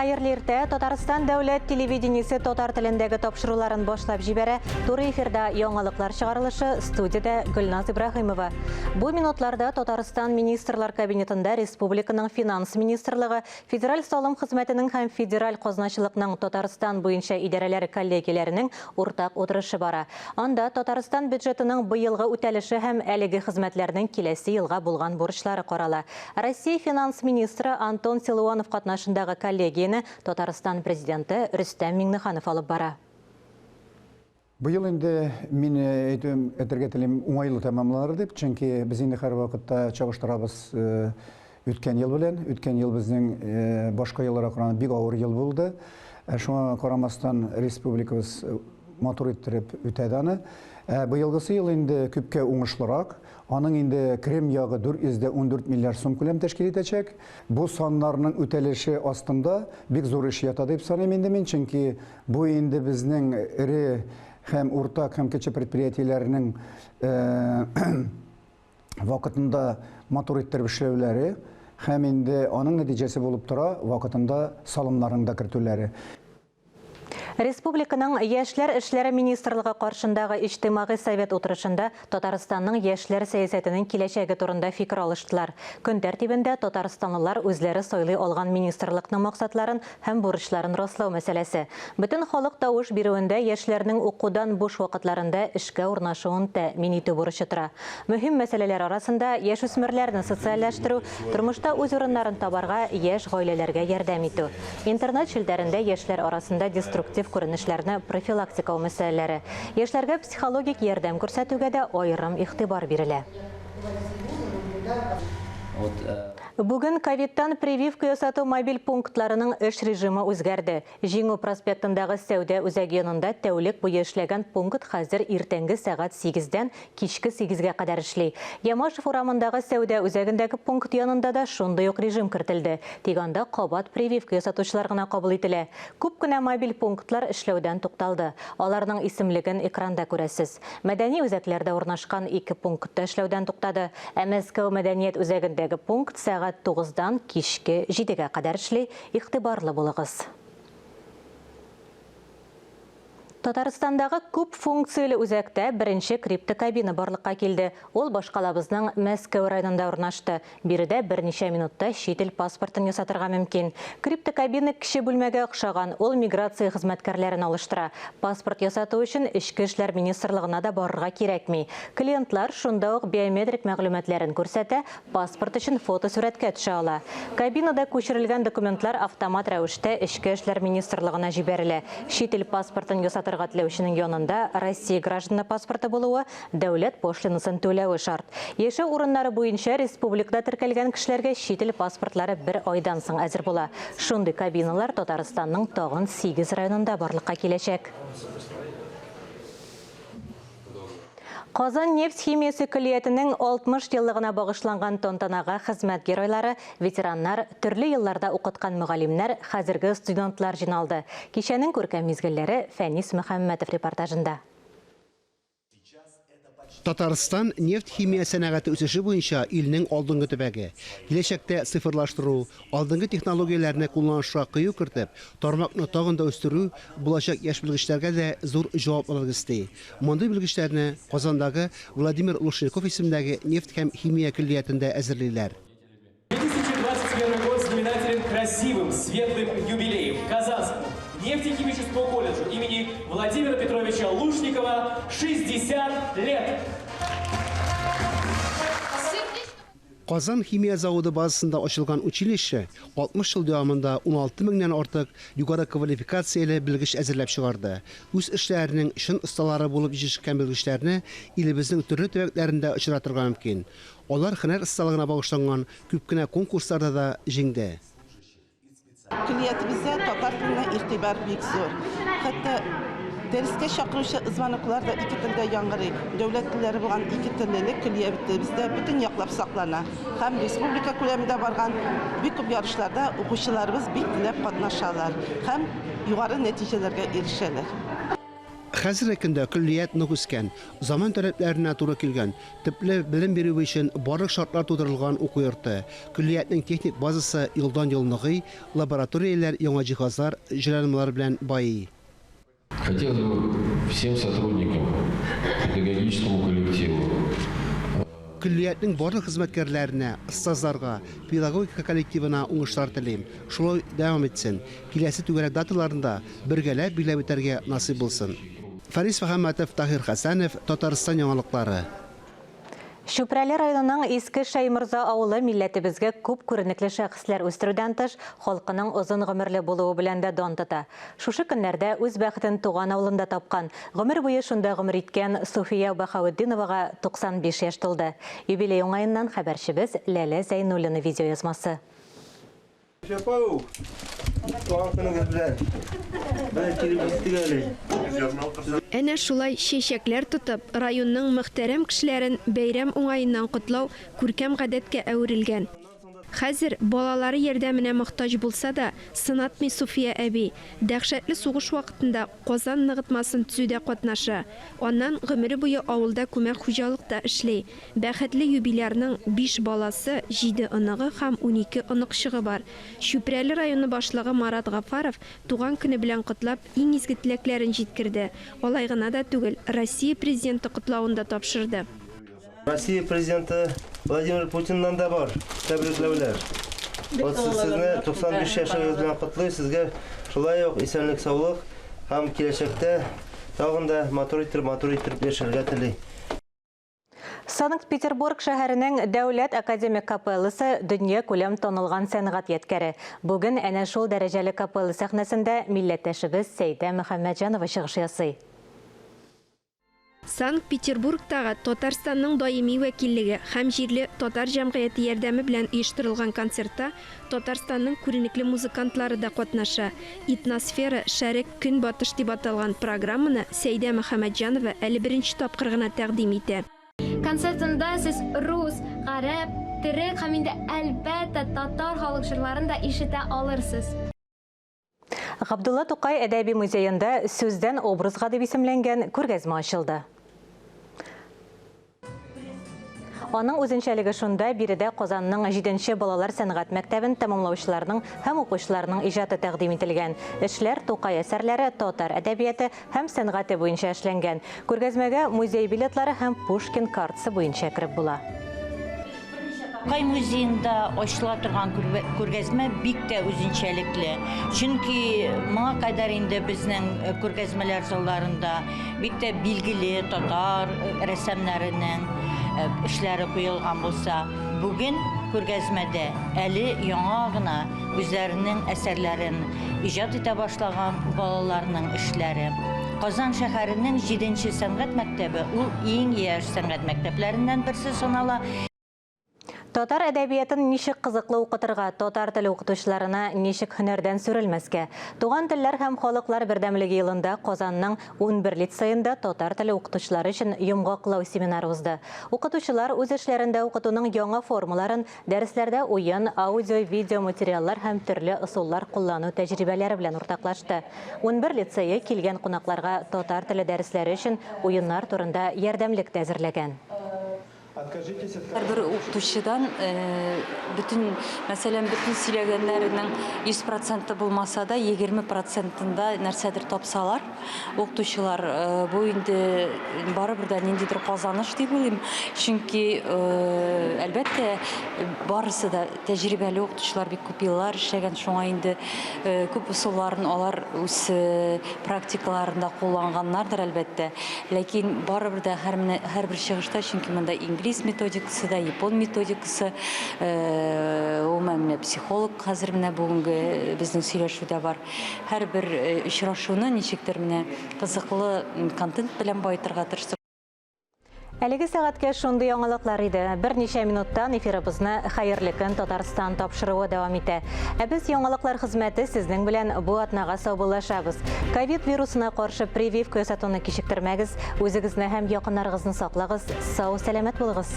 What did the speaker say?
Хәерле иртә! Татарстан дәүләт телевидениесе татар телендәге тапшыруларын башлап җибәрә. Туры эфирда яңалыклар чыгарылышы, студиядә Гөлназ Ибраһимова. Бу минутларда Татарстан Министрлар Кабинетында республиканың Финанс министрлыгы, Федераль салым хезмәтенең һәм Федераль казначылыкның Татарстан буенча идарәләре коллегияләренең уртак утырышы бара. Анда Татарстан бюджетының быелгы үтәлеше һәм әлеге хезмәтләрнең киләсе елга булган бурычлары карала. Россия финанс министры Антон Силуанов катнашындагы коллегияне Татарстан Президенты Рөстәм Миңнеханов алып бара. Быел инде мин әйтүем, әйтергә телим, уңайлы тәмамланыр дип, чөнки без инде һәрвакытта чагыштырабыз үткән ел белән. Үткән ел безнең башка елларга караганда бик авыр ел булды. Шуңа карамастан республикабыз матур иттереп үтәде аны. Ә быелгысы ел инде күпкә уңышлырак. Аның инде керем ягы 414 миллиард сум күләм тәшкил итәчәк. Бу саннарның үтәлеше астында бик зур эш ята дип саныйм инде мин, чөнки бу инде безнең эре һәм урта һәм кече предприятиеләрнең вакытында матур иттереп эшләүләре һәм инде аның нәтиҗәсе булып тора вакытында салымнарның да кертүләре. Республиканың Яшьләр эшләре министрлыгы каршындагы Иҗтимагый совет утырышында Татарстанның яшьләр сәясәтенең киләчәге турында фикер алыштылар. Көн тәртибендә татарстанлылар үзләре сайлый алган министрлыкның максатларын һәм бурычларын раслау мәсьәләсе. Бөтен халык тавыш бирүендә яшьләрнең укудан буш вакытларында эшкә урнашуын тәэмин итү бурычы тора. Мөһим мәсьәләләр арасында, яшүсмерләрне социальләштерү, тормышта үз урыннарын табарга яшь гаиләләргә ярдәм итү. Интернет челтәрендә яшьләр арасында деструктив күренешләрне профилактикау мәсьәләләре. Яшьләргә психологик ярдәм күрсәтүгә дә аерым игътибар бирелә. Бүген ковидтан прививка ясату мобиль пунктларының эш режимы үзгәрде. Җиңү проспектындагы сәүдә үзәге янында тәүлек буе эшләгән пункт хәзер иртәнге сәгать сигездән кичке сигезгә кадәр эшли. Ямашев урамындагы сәүдә үзәгендәге пункт янында да шундый ук режим кертелде. Тик анда кабат прививка ясатучылар гына кабул ителә. Күп кенә мобиль пунктлар эшләүдән тукталды. Аларның исемлеген экранда күрәсез. Мәдәни үзәкләрдә урнашкан ике пункт та эшләүдән туктады. Ә Мәскәү мәдәният үзәгендәге пункт сәгать тугыздан кичке җидегә кадәр эшли, игътибарлы булыгыз. Татарстандагы күп функцияле үзәктә беренче криптокабина барлыкка килде. Ул башкалабызның Мәскәү районында урнашты. Биредә берничә минутта чит ил паспортын ясатырга мөмкин. Криптокабина кече бүлмәгә охшаган, ул миграция хезмәткәрләрен алыштыра. Паспорт ясату өчен Эчке эшләр министрлыгына да барырга кирәкми. Клиентлар шунда ук биометрик мәгълүматларын күрсәтә, паспорт өчен фотосурәткә төшә ала. Кабинада күчерелгән документлар автомат рәвештә Эчке эшләр министрлыгына җибәрелә. Чит ил паспортын ясатырга теләүченең янында Россия гражданы паспорты булуы, дәүләт пошлинасын түләве шарт. Яшәү урыннары буенча республикада теркәлгән кешеләргә чит ил паспортлары бер айдан соң әзер була. Шундый кабиналар Татарстанның тагын сигез районында барлыкка киләчәк. Казан нефть химиясе көллиятенең 60 еллыгына багышланган тантанага хезмәт геройлары, ветераннар, төрле елларда укыткан мөгаллимнәр, хәзерге студентлар җыйналды. Кичәнең күркәм мизгелләре Фәнис Мөхәммәтов репортажында. Татарстан нефть-химия сәнәгате үсеше буенча илнең алдынгы төбәге. Киләчәктә цифрлаштыру, алдынгы технологияләрне кулланышка кыю кертеп, тармакны тагын да үстерү булачак яшь белгечләргә дә зур җаваплылык өсти. Мондый белгечләрне Казандагы Владимир Лушников исемендәге нефть һәм химия көллиятендә әзерлиләр. 2021 год знаменателен красивым, светлым юбилеем. Казанскому нефтехимическому колледжу имени Владимира Петровича Лушникова 60 лет. Казан химия заводы базасында ачылган училище 60 ел дәвамында 16 меңнән артык югары квалификацияле белгеч әзерләп чыгарды. Үз эшләренең чын осталары булып җитешкән белгечләрне илебезнең төрле төбәкләрендә очратырга мөмкин. Алар һөнәр осталыгына багышланган күп кенә конкурсларда да җиңде. Көллиятебездә татар теленә игътибар бик зур. Хәтта дәрескә чакыручы звоноклар да ике телдә яңгырый. Дәүләт телләре булган ике теллелек көллиятебездә бөтен яклап саклана. Һәм республика күләмендә барган бик күп ярышларда укучыларыбыз бик теләп катнашалар һәм югары нәтиҗәләргә ирешәләр. Хәзерге көндә көллият нык үскән, заман таләпләренә туры килгән, төпле белем бирү өчен барлык шартлар тудырылган уку йорты. Көллиятнең техник базасы елдан-ел ныгый, лабораторияләр яңа җиһазлар, җайланмалар белән байый. Хотелось бы всем сотрудникам, педагогическому коллективу. Көллиятнең барлык хезмәткәрләренә, остазларга, педагогика коллективына уңышлар телим. Шулай дәвам итсен. Киләсе түгәрәк даталарын да бергәләп билгеләп үтәргә насыйп булсын. Фәнис Мөхәммәтов, Таһир Хәсәнов, Татарстан яңалыклары. Чүпрәле районының Иске Шәйморза авылы милләтебезгә күп күренекле шәхесләр үстерүдән тыш, халкының озын гомерле булуы белән дә дан тота. Шушы көннәрдә үз бәхетен туган авылында тапкан, гомер буе шунда гомер иткән Суфия Баһаветдиновага 95 яшь тулды. Юбилей уңаеннан хәбәрчебез Ләлә Зәйнуллина видеоязмасы. Апау, туган көнегез белән. Менә килеп җиттек әле. Әнә шулай чәчәкләр тотып, районның мөхтәрәм кешеләрен бәйрәм уңаеннан котлау күркәм гадәткә әверелгән. Хәзер, балалары ярдәменә мохтаҗ булса да, сынатмый Суфия әби. Дәһшәтле сугыш вакытында Казан ныгытмасын төзүдә катнаша. Аннан гомере буе авылда күмәк хуҗалыкта эшли. Бәхетле юбилярның биш баласы, җиде оныгы һәм 12 оныкчыгы бар. Чүпрәле районы башлыгы Марат Гафаров туган көне белән котлап, иң изге теләкләрен җиткерде. Алай гына да түгел, Россия Президенты котлавын да тапшырды. Россия Президенты Владимир Путиннан да бар тәбрикләүләр. Вот сезне 95 яшегез белән котлыйм, сезгә шулай ук исәнлек-саулык һәм киләчәктә тагын да матур иттереп, матур иттереп яшәргә телим. Санкт-Петербург шәһәренең Дәүләт академик капелласы дөнья күләм танылган сәнгать ядкәре. Бүген әнә шул дәрәҗәле капелла сәхнәсендә милләттәшебез Сәйдә Мөхәммәтҗанова чыгыш ясый. Санкт-Петербургтагы Татарстанның даими вәкиллеге һәм җирле татар җәмгыяте ярдәме белән оештырылган концертта Татарстанның күренекле музыкантлары да катнаша. Этносфера, Шәрык, Көнбатыш дип аталган программаны Сәйдә Мөхәммәтҗанова әле беренче тапкыр гына тәкъдим итә. Концертында сез рус, гарәп, төрек һәм инде, әлбәттә, татар халык җырларын да ишетә алырсыз. Габдулла Тукай әдәби музеенда Сүздән образга дип исемләнгән күргәзмә ачылды. Аның үзенчәлеге шунда, биредә Казанның җиденче балалар сәнгать мәктәбен тәмамлаучыларның һәм укучыларның иҗаты тәкъдим ителгән. Эшләр Тукай әсәрләре, татар әдәбияты һәм сәнгате буенча эшләнгән. Күргәзмәгә музей билетлары һәм Пушкин картасы буенча кереп була. Тукай музеенда ачыла торган күргәзмә бик тә үзенчәлекле. Чөнки моңа кадәр инде безнең э, күргәзмәләр залларында бик тә билгеле татар э, рәссамнарының э, эшләре куелган булса, бүген күргәзмәдә әле яңа гына үзләренең әсәрләрен иҗат итә башлаган балаларның эшләре. Казан шәһәренең 7 сәнгать мәктәбе ул иң яшь сәнгать мәктәпләреннән берсе санала. Татар әдәбиятын ничек кызыклы укытырга, татар теле укытучыларына ничек һөнәрдән сүрелмәскә? Туган телләр һәм халыклар бердәмлеге елында Казанның 11 лицеенда татар теле укытучылары өчен йомгаклау семинары узды. Укытучылар үз эшләрендә укытуның яңа формаларын, дәресләрдә уен, аудио, видео материаллар һәм төрле ысуллар куллану тәҗрибәләре белән уртаклашты. 11 лицее килгән кунакларга татар теле дәресләре өчен уеннар турында ярдәмлек тә әзерләгән. Һәрбер укытучыдан э, бөтен, мәсәлән, бөтен сөйләгәннәренең 100 проценты булмаса да, 20 процентында нәрсәдер тапсалар, укытучылар, э, бу инде барыбер дә ниндидер казаныш дип уйлыйм. Чөнки, э, әлбәттә, барысы да тәҗрибәле укытучылар бик күп еллар эшләгән, шуңа инде күп ысулларын алар үз практикаларында кулланганнардыр, әлбәттә. Ләкин барыбер дә һәр менә һәрбер чыгышта, чөнки монда инглиз методикасы да, япон методикасы, э, гомумән менә психолог хәзер менә бүгенге безнең сөйләшүдә бар. Һәрбер э, очрашуны ничектер менә кызыклы контент белән баетырга тырыштык. Әлеге сәгатькә шундый яңалыклар иде. Берничә минуттан эфирыбызны Хәерле көн Татарстан тапшыруы дәвам итә. Ә без яңалыклар хезмәте сезнең белән бу атнага саубуллашабыз. Ковид вирусына каршы прививка ясатуны кичектермәгез, үзегезне һәм якыннарыгызны саклагыз, сау-сәламәт булыгыз.